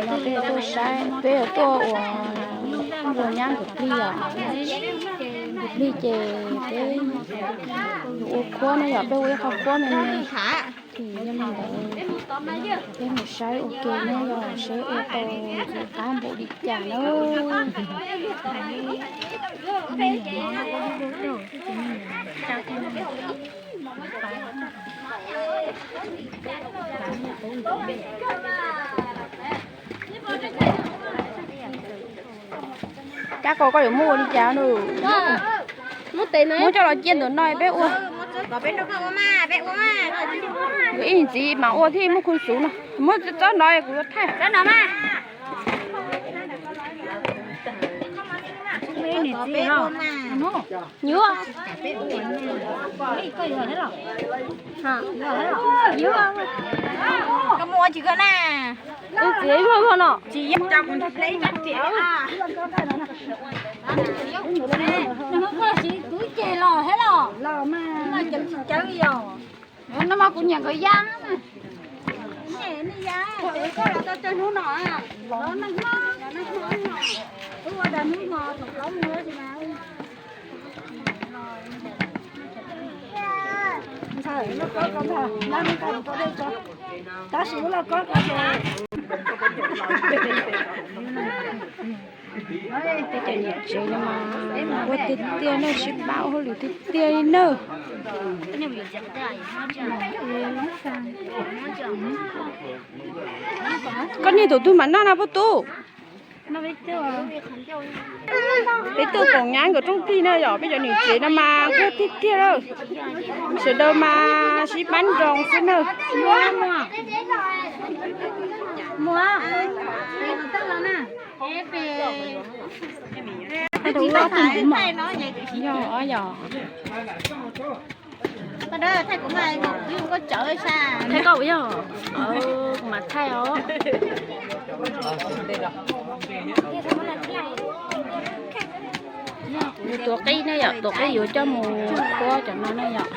Peb tuaj saib, peb tuaj ua, ua nyab nkawd plig yom. Nkawd plig ces peb yuav ua khuab no yom, peb ua ib qho khuab me me. Ces yog li ntawd peb mus saib ua ke no yog saib ua tau qab npaum li cas na. Kab ko koj yuav muab ua li cas no? Muab coj los cia ntawm no peb ua. Kuv ib niam txiv mas ua thiaj muaj khu xuv no. Muab txob no kuv yuav thaij. Yuav. Koj muaj tsis koj na. Wb txiv ib muag no. Tsis yog. Koj siv kuv ceg los thiab los. Cawv tsis cawv yog. No mas kuv nyiam nkawd yab. Koj los tau hnub no, los neej hmo, los neej hmo no. Wb ua dag hnub hmo thaum plaub mus tsis mas. Ntxhais, loj kob ko ntag, nyab lub nqaij rau dej tso. Tab sis wb loj kob ko ces peb cov niam tsev no mas ua tiag tiag na, sib pab ua hauj lwm tiag tiag li na. Koj niag tus twg mam noj na Paj Tub? Peb tuaj koom nyab nkawd rooj plig na yom, peb cov niam tsev no mas quaj tiag tiag lawm. Sawv daws mas sib pab nroos xwb na. Yog, yog. Thaij koj yog, kuv mam thaij os. Tuav qib ne yom, tuav qib yuav coj mus khuab cov no ne yom.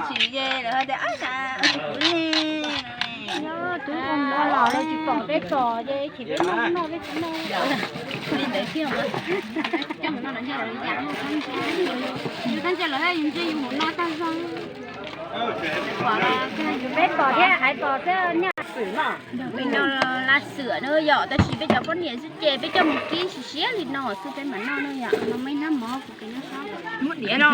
Tsis ye lawv tias ab na, kuv ne. Twb ua los lawv tsis pom peb tos ces chim peb noj noj peb tsis noj. Li ntawd thiab mas coj mus no los ntshe lawv ya, yus tab ntsia lawv yus ntsia yus mus no tag zog. Peb tos thiab aiv tos thiab nyaj xwm no. Peb no laj xwm na yom, tab sis peb cov poj niam xwb ces peb coj mus kib siav siav li no xwb peb mam noj na yom. No muaj ib hnab mov kuv kawg nyob sab. Muab diav no.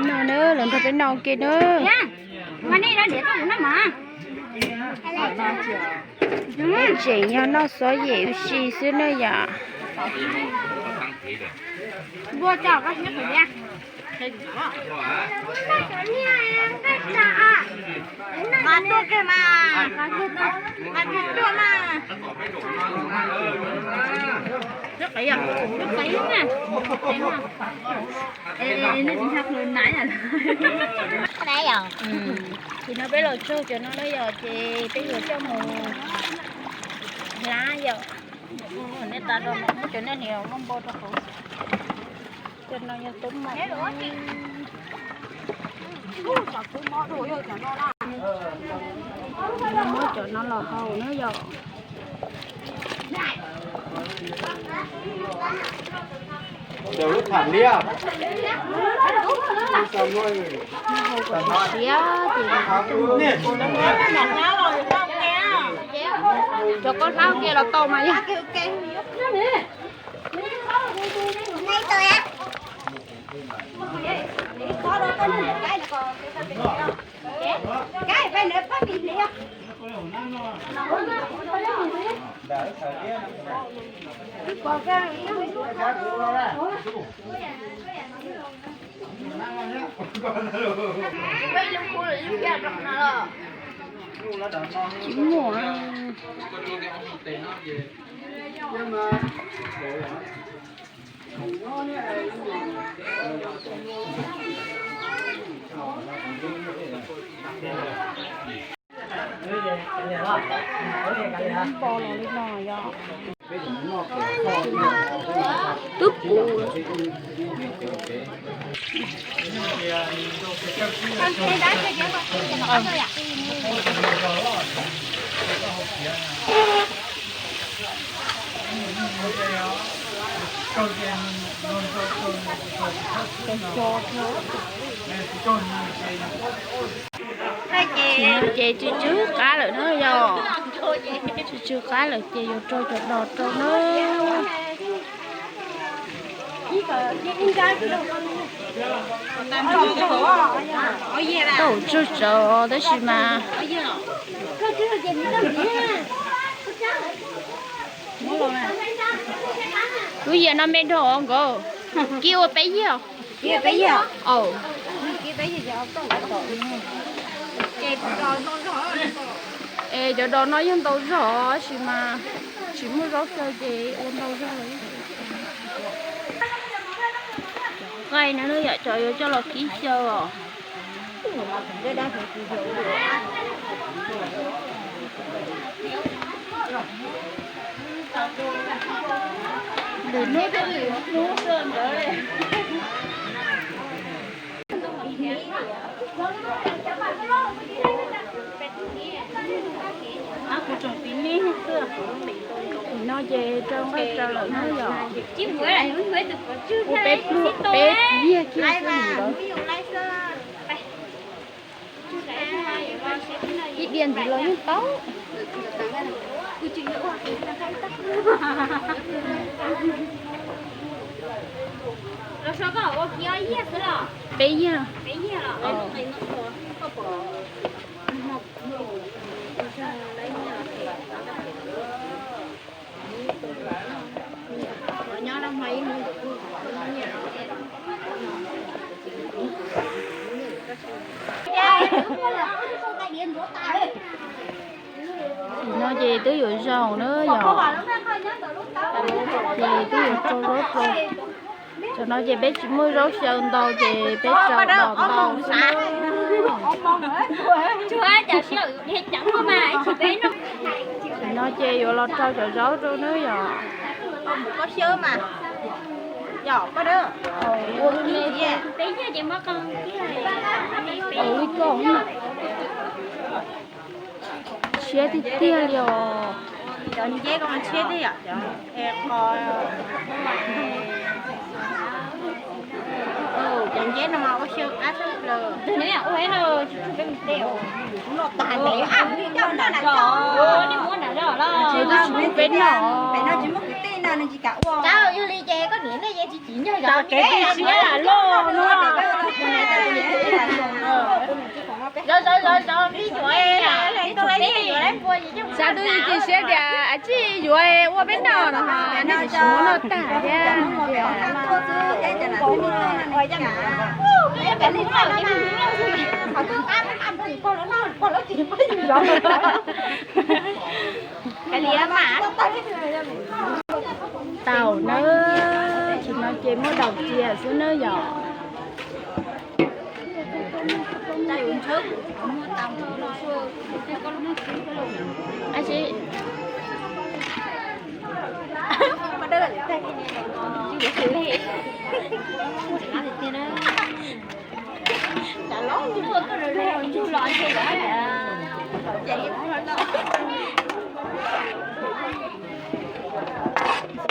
No na, lawv nrog peb noj ua ke na. Peb tseem yog noj xov yem ua si xwb na yom. Mas tuaj kiag mas, mas tuaj mas. Lub qe, lub qe na. Nej tsis ntsha plhu na. Ces no peb los tsaug cov no na yom, ces peb yuav coj mus hlab yom. Nej tas los muab cov nej hniav muab npo rau hauv. Cov no yog tub mom. Muab cov no los hau na yom. Cov lub tham liab. Hau kom siav ces cov koj hlab ua ke los tau mas yog. Tsis muaj. Npo los li no yog twb puv. Ces tsw tsw qab lawm na yog, tsw tsw qab lawm ces yuav rau cov dos rau na. Tau tsawg tsawg tab sis mas lub yias no me nrog nkawd kib ua peb yias. Es cov dos no yeej ntau zog tab sis mas tsis muaj zaub xyaw ces ua ntau zog lawm. Qaij no yom, cov yuav coj los kib xyaw os. Nim no ces rau nqaij raws lawm na yom. Ua peb pluag peb yiag kiag xwb ntawd. Ib diav ntxiv los yeej tau. Peb yiag. Nim no ces twb yuav zoo na yom, ces twb yuav rau zaub rau. Cov no ces peb tsis muaj zaub xyaw ntau ces peb rau dos ntau xwb na. Nim no ces yuav los rau cov zaub rau na yom. Ua li ko. Siab tiag tiag li os. Cov nceb ko mas tshiab thiab yom, cov, cov nceb no mas ua xyaw qab tshaj plaws. Peb no, peb no tsis muaj kwv tij no nws tsis kam ua. Tau yog li ces koj niam nej yeej tsis tsim nyog kev tij siab loj no. Xav twb tsis siab tias a tsis yuav ua peb noj no, nej tsis muab noj tag thiab. Tau na, tsis no ces muab daus cia xwb na yom.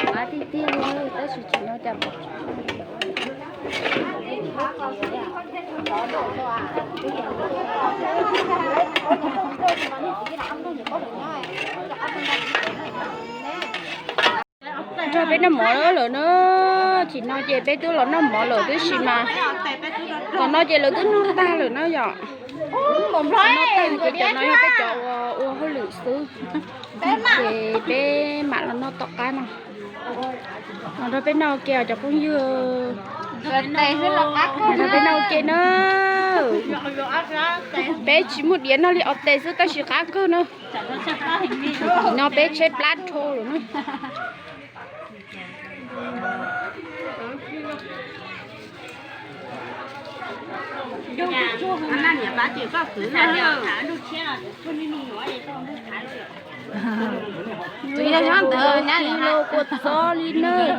Qab tiag tiag li tab sis tsis no cas pom. Nrog peb noj mov lawm na, tsis no ces peb twb los noj mov lawm tab sis mas tom no ces lawv twb noj tag lawm na yom. Noj tag ces cov no yog peb cov ua hauj lwm xwb, ces peb mam los noj tom qab no. Los nrog peb noj ua ke os cov phooj ywg, los nrog peb noj ua ke na. Peb tsis muaj diav noj li os tes xwb tab sis qab kawg na. Tsis no peb tsheb plab rho lawm na. Tus yog nyob ntawd nyab li los kua txob li nawb.